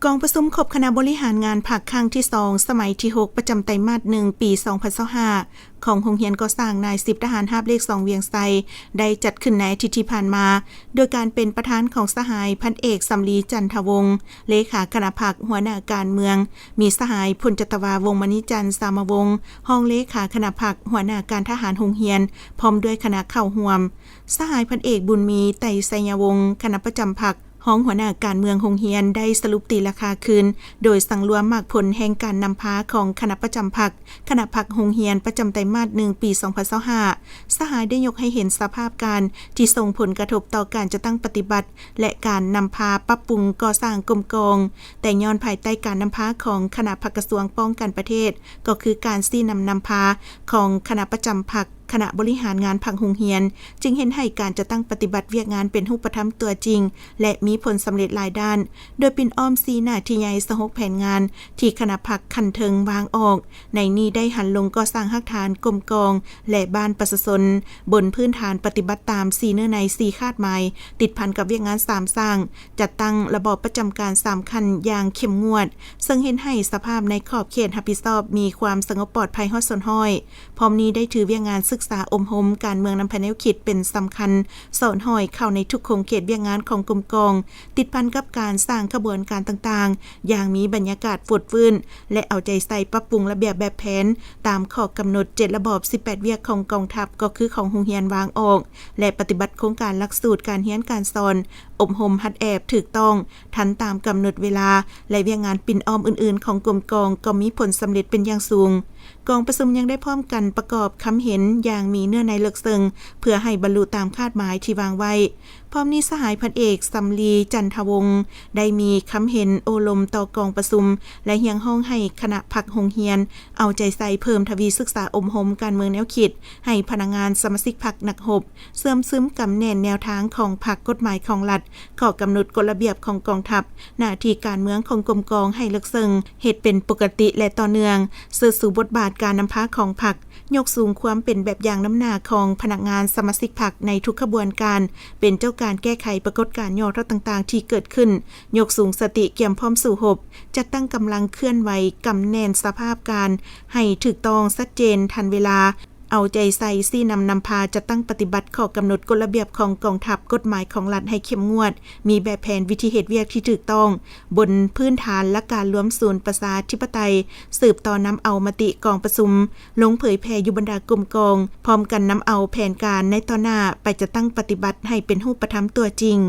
ກອງປະຊຸມຄົບຄະນະບໍລິຫານງານພັກຄັ້ງທີສອງ ສະໄໝທີຫົກ ປະຈຳໄຕມາດໜຶ່ງ ປີສອງພັນຊາວຫ້າ ຂອງໂຮງຮຽນກໍ່ສ້າງນາຍສິບທະຫານຮາບເລກສອງວຽງໄຊ ໄດ້ຈັດຂຶ້ນໃນອາທິດທີ່ຜ່ານມາ ໂດຍການເປັນປະທານຂອງສະຫາຍພັນເອກ ສຳລີ ຈັນທະວົງ ເລຂາຄະນະພັກ ຫົວໜ້າການເມືອງ, ມີສະຫາຍພົນຈັດຕະວາ ວົງມະນີຈັນ ສາມະວົງ ຮອງເລຂາຄະນະພັກ ຫົວໜ້າການທະຫານໂຮງຮຽນ ພ້ອມດ້ວຍຄະນະເຂົ້າຮ່ວມ. ສະຫາຍພັນເອກ ບຸນມີ ໄຕໄຊຍະວົງ ຄະນະປະຈຳພັກ ຮອງຫົວໜ້າການເມືອງໂຮງຮຽນ ໄດ້ສະຫຼຸບຕີລາຄາຄືນ ໂດຍສັງລວມໝາກຜົນແຫ່ງການນຳພາຂອງຄະນະປະຈຳພັກ, ຄະນະພັກໂຮງຮຽນປະຈຳໄຕມາດໜຶ່ງ ປີສອງພັນຊາວຫ້າ ສະຫາຍໄດ້ຍົກໃຫ້ເຫັນສະພາບການທີ່ສົ່ງຜົນກະທົບຕໍ່ການຈັດຕັ້ງປະຕິບັດ ແລະ ການນຳພາປັບປຸງກໍ່ສ້າງກົມກອງ, ແຕ່ຍ້ອນພາຍໃຕ້ການນຳພາຂອງຄະນະພັກກະຊວງປ້ອງກັນປະເທດ, ກໍຄືການຊີ້ນຳນຳພາຂອງຄະນະປະຈຳພັກ, ຄະນະບໍລິຫານງານພັກໂຮງຮຽນ ຈຶ່ງເຮັດໃຫ້ການຈັດຕັ້ງປະຕິບັດວຽກງານເປັນຮູບປະທຳຕົວຈິງ ແລະ ມີຜົນສຳເລັດຫຼາຍດ້ານ, ໂດຍປິ່ນອ້ອມສີ່ໜ້າທີ່ໃຫຍ່ ຊາວຫົກແຜນງານ ທີ່ຄະນະພັກຂັ້ນເທິງວາງອອກ. ໃນນີ້ໄດ້ຫັນລົງກໍ່ສ້າງຮາກຖານກົມກອງ ແລະ ບ້ານປະຊາຊົນ ບົນພື້ນຖານປະຕິບັດຕາມສີ່ເນື້ອໃນ ສີ່ຄາດໝາຍ ຕິດພັນກັບວຽກງານສາມສ້າງ, ຈັດຕັ້ງລະບອບປະຈຳການສາມຂັ້ນຢ່າງເຂັ້ມງວດ, ເຊິ່ງເຮັດໃຫ້ສະພາບໃນຂອບເຂດຮັບຜິດຊອບມີຄວາມສະຫງົບປອດໄພຮອດສ່ວນຮ້ອຍ. ພ້ອມນີ້ໄດ້ຖືວຽກງານສຶກສາອົບຮົມການເມືອງນຳພາແນວຄິດເປັນສຳຄັນ, ສອດຫ້ອຍເຂົ້າໃນທຸກຂົງເຂດວຽກງານຂອງກົມກອງ, ຕິດພັນກັບການສ້າງຂະບວນການຕ່າງໆ ຢ່າງມີບັນຍາກາດຟົດຟື້ນ ແລະ ເອົາໃຈໃສ່ປັບປຸງລະບຽບແບບແຜນ ຕາມຂໍ້ກຳນົດເຈັດລະບອບ ສິບແປດວຽກຂອງກອງທັບ, ກໍຄືຂອງໂຮງຮຽນວາງອອກ ແລະ ປະຕິບັດໂຄງການຫຼັກສູດການຮຽນການສອນ, ອົບຮົມຫັດແອບຖືກຕ້ອງ, ທັນຕາມກຳນົດເວລາ ແລະ ວຽກງານປິ່ນອ້ອມອື່ນໆຂອງກົມກອງກໍມີຜົນສຳເລັດເປັນຢ່າງສູງ. ກອງປະຊຸມຍັງໄດ້ພ້ອມກັນປະກອບຄຳເຫັນຢ່າງມີເນື້ອໃນເລິກເຊິ່ງ ເພື່ອໃຫ້ບັນລຸຕາມຄາດໝາຍທີ່ວາງໄວ້. ພ້ອມນີ້ສະຫາຍພັນເອກ ສຳລີ ຈັນທະວົງ ໄດ້ມີຄຳເຫັນໂອ້ລົມຕໍ່ກອງປະຊຸມ ແລະ ຮຽກຮ້ອງໃຫ້ຄະນະພັກໂຮງຮຽນ ເອົາໃຈໃສ່ເພີ່ມທະວີສຶກສາອົບຮົມການເມືອງແນວຄິດ ໃຫ້ພະນັກງານສະມາຊິກພັກນັກຮົບ ເຊື່ອມຊຶມກຳແໜ້ນແນວທາງຂອງພັກ, ກົດໝາຍຂອງລັດ, ຂໍ້ກຳນົດກົດລະບຽບຂອງກອງທັບ, ໜ້າທີ່ການເມືອງຂອງກົມກອງໃຫ້ເລິກເຊິ່ງ, ເຮັດເປັນປົກກະຕິ ແລະ ຕໍ່ເນື່ອງ, ເຊີດຊູບົດບາດການນຳພາຂອງພັກ, ຍົກສູງຄວາມເປັນແບບຢ່າງນຳໜ້າຂອງພະນັກງານສະມາຊິກພັກໃນທຸກຂະບວນການ, ເປັນເຈົ້າການແກ້ໄຂປາກົດການຫຍໍ້ທໍ້ຕ່າງໆທີ່ເກີດຂຶ້ນ, ຍົກສູງສະຕິກຽມພ້ອມສູ້ຮົບ, ຈັດຕັ້ງກຳລັງເຄື່ອນໄຫວ, ກຳແໜ້ນສະພາບການໃຫ້ຖືກຕ້ອງ, ຊັດເຈນ, ທັນເວລາ, ເອົາໃຈໃສ່ຊີ້ນຳນຳພາ, ຈັດຕັ້ງປະຕິບັດຂໍ້ກຳນົດກົດລະບຽບຂອງກອງທັບ, ກົດໝາຍຂອງລັດໃຫ້ເຂັ້ມງວດ, ມີແບບແຜນວິທີເຮັດວຽກທີ່ຖືກຕ້ອງ, ບົນພື້ນຖານຫຼັກການລວມສູນປະຊາທິປະໄຕ, ສືບຕໍ່ນຳເອົາມະຕິກອງປະຊຸມລົງເຜີຍແຜ່ຢູ່ບັນດາກົມກອງ, ພ້ອມກັນນຳເອົາແຜນການໃນຕໍ່ໜ້າໄປຈັດຕັ້ງປະຕິບັດໃຫ້ເປັນຮູບປະທຳຕົວຈິງ.